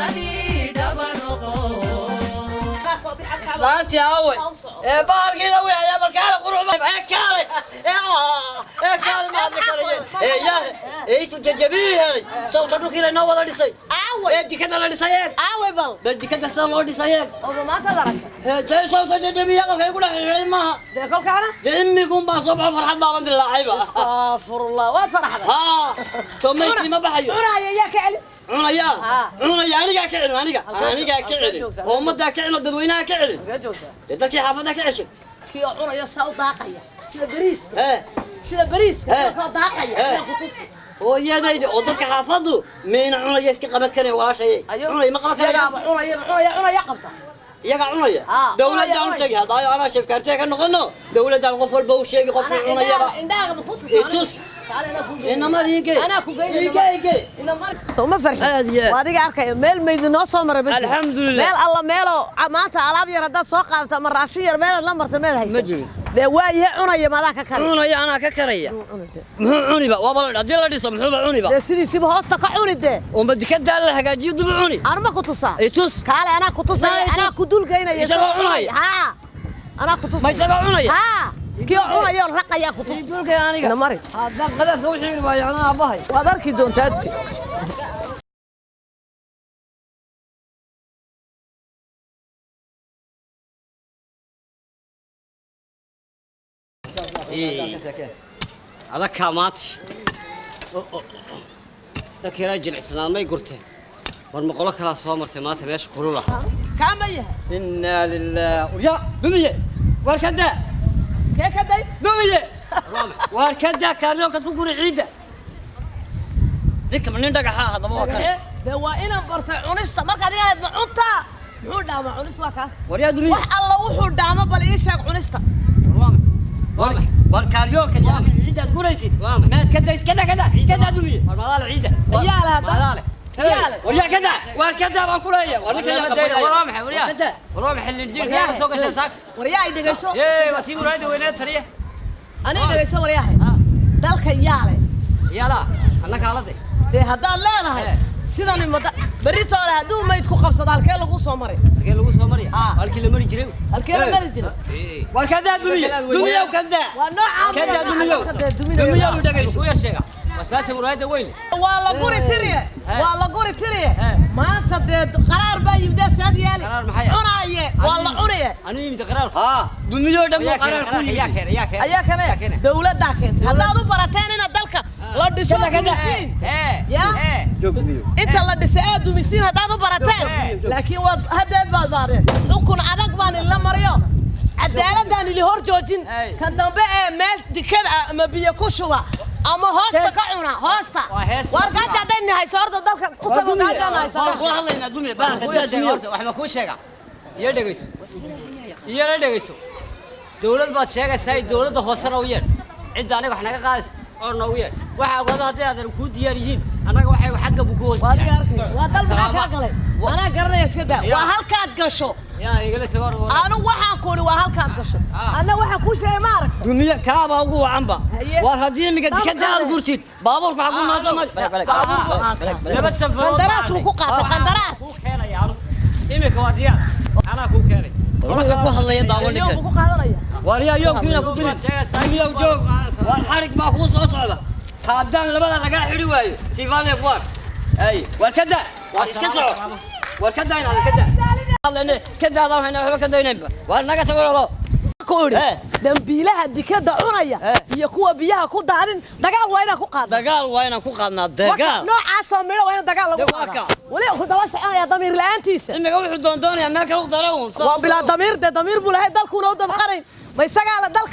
Dhaba noqo. Laantii aaway ee bahalkiina wiixaya markaale quruxba ee kaale ee kaale ma hadli karaye ee yahe ee intuu jajabiyey helay sawta dhulkii laynoo wada dhisay Aaway. Ee dikada la dhisay eeg. Aaway bal. Bal dikada sida loo dhisay eeg. Oo maanta aragta. Ee jay sawta jajabiye aqalkay ku dhex xidhay maaha. Dee kolkaana Dee imikuun baa soo baxo, farxad baaban dilaacayba. Astaghfirullah, waad faraxday. Haa, soo maydkii ma baxayo. Cunaya yaa ka celi? Cunaya. Haa. Cunaya anigaa ka celin, aniga anigaa ka celin. Joogtaa? Oo ummaddaa ka celin oo dadweynaha ka celin. Halkee joogtaa? Dee dadkii xaafaddaa ka ceshay. Kii oo cunaya saa u daaqaya sida bariiska. Ee. Sida bariiska. Eh. Koo daaqaya. Eh. Ayaa ku tusi. Hooyadayda oo dadka xaafaddu miyayna cunaya iska qaban karayn walaashayay? Cunaya ma qaban karayaan. Iyagaaba cunaya, cunaya, cunaya qabta. Iyagaa cunaya. Haa, dowladdaan u cunaya. tegi haddaayo anaa sheefkaartee ka noqono, dowladdaan qof walba u sheegi qofku cunayaba. Indhahaaga ma ku tusi? I tus. Inamar iige. Anaa ku geynaya. Iige iige. Soo ma farxin? Aad iyo aad. Waa adiga arkaya meel mayd noo soo maray ma jiro. Alxamdulillah. Meel alla meeloo maanta alaab yar haddaad soo qaadato ama raashin yar meelaad la marta meel haysa Ma jiro. Dee waayahe cunaya maadaa ka kari? Cunaya anaa ka karaya, muxuu cuniba? Waaba la haddii la dhiso muxuuba cuniba? Dee sidiisiba hoosta ka cuni dee. Ooma dikadaa la hagaajiyo dib u cuni. Anuma ku tusaa? I tus. Kaale, anaa ku tusaya. Naa, i tus. Anaa ku dulgeynaya. Isagoo cunaya? Haa, anaa ku Ma tusaya. isagoo cunaya? Haa, kii oo cunaya oo raqayaa ku tus. Dulkay aniga. Ina mari. Haddaan qadaadka u xiiri waayo anaa aabbahay. Waad arki doontaa adke. Adagkaa maanta dadka yaraa jilicsanaa may gurteen, war maqolo kalaa soo martay maanta meesha kulula. Kaama yahay. Inaa lilah ya dumiye, waar ka daa. Kee ka day? Dumiye, waar ka daa, kaaryoonkaad ku guri ciidda. Ninka nin dhagaxa haddaba waa kale. Dee waa inaan bartay cunista markaad iga ahayd ma cuntaa muxuu dhaamaa cunis waa kaas. War yaa dumiye. Wax alla wuxuu dhaamo bal ii sheeg cunista. War war kaaryoonkan yaa ciiddaad guraysid. Waa maxay? Maad ka days, kada kada kada dumiye. War madaale ciidda. Yaa leh hadda. Madaale. Yaa leh. War yaa kada, waar kada baan ku leeyahay, war ninka yaa war qabanaya. waa maxay waryaa? War kada. War waa maxay linjiirka ka soo gashay saak? Waryaa i dhegayso. Yee, waa tii muraayada weyneed taliya. Aniga dhegayso waryaahay. Dalka yaa leh? Yaalaa annaka haladay. Dee haddaad leedahay Eh. sidani mada beritoole hadduu mayd ku qabsado halkee lagu soo maray? Halkee lagu soo maraya? Ah. Halkii la mari jiray. Halkee la mari jiray? War kada dumiye, dumiyow kada. Waa noocaa. Kada dumiyow, dumiyow dhegayso. Ku yar sheega maslaata muraayada weyn. Waa la guri tiriye. Eh. Waa la guri tiriye. Eh. Maanta dee qaraar baa yimidee saad yeeli? Qaraar maxay ah? Cunaaye waa la cuniye. Anu yimid qaraarku. Haa, dumiyow dhan buu Yaa keenay qaraar ku qaraarka, yaa yimid. keenay, yaa keenay. Ayaa Yaa kane keenay. dawladdaa keentay haddaad u barateen inaad dalka la dhiso Kada, kada. dumisiin. Hee. Ya? Hee. Joog dumiyow. Inta la dhisay aad dumisiin haddaad u barateen. Eh. Laakiin waad haddeed baad baadeen, xukun adag baan ila mariyo, cadaaladaan ili hor joojin. Hey. Kan dambe ee meel dikada ah ama biyo ku shuba ama hoosta ka cuna hoosta. Waa hees. Waar gaaja hadday nahayso horta dalka u War tago. dumiye, Gaajaan waan haysaa. kula hadlaynaa dumiye, bahalka Ku daa yar sheega dumiyow. horta, wax ma kuu sheega? Iyo dhegayso, iyana dhegayso, dowlad baad sheegaysaa, dowladda hoosena u yeedh, cidda aniga wax naga qaadaysa oo noogu yeedh. Waxa ogaado hadday aadan kuu diyaar yihiin annaga waxay xagga buu ku hoos Waa adiga jiraa. arkay, waa dal maxaa kaa galay? Anaa garanaya, iska daa. Ya. Waa halkaad gasho. Yaa igala tago hor. Anu waxaan ku idhi waa halkaad gasho. Ah. Anna waxaan kuu sheegay ma aragta. Dumiye kaabaa ugu wacanba. Haye. War haddii iminka dikada aad gurtid baabuurku xaguu noo soo mari? Baabuur buu qaataa. Laba safarood. Qandaraas buu ku qaatay, qandaraas. Kuu keenaya anu iminka waa diyaar, anaa kuu keenay. War wuxuu ku hadlaya daawo Yow ninkan. buu ku qaadanaya. War yaa yoonkiina ku dilin, dumiyow joog, war xarig baa kuu soo socda haddaan labada lagaa xidhi waayo tifaade waar ay war kada, war iska soco, war ka daa inaad ka daa hadlayne ka daadaan hayna waxba ka daynaynba, war naga tago lolo. Ku idhi Eh. dambiilaha dikada cunaya Eh. iyo kuwa biyaha ku daadin dagaal waa inaan ku qaadno. Dagaal waa inaan ku qaadnaa dagaal. Noocaasoo midho waa in dagaal lagu Dee waa qaadaa. ka. Weli wuxuu daba soconayaa damiir la'aantiisa. Imika wuxuu doondoonayaa meel kale u dara uun. Waa bilaa damiir, dee damiir buu lahay dalkuuna u damqanayn ma isagaa la dalka.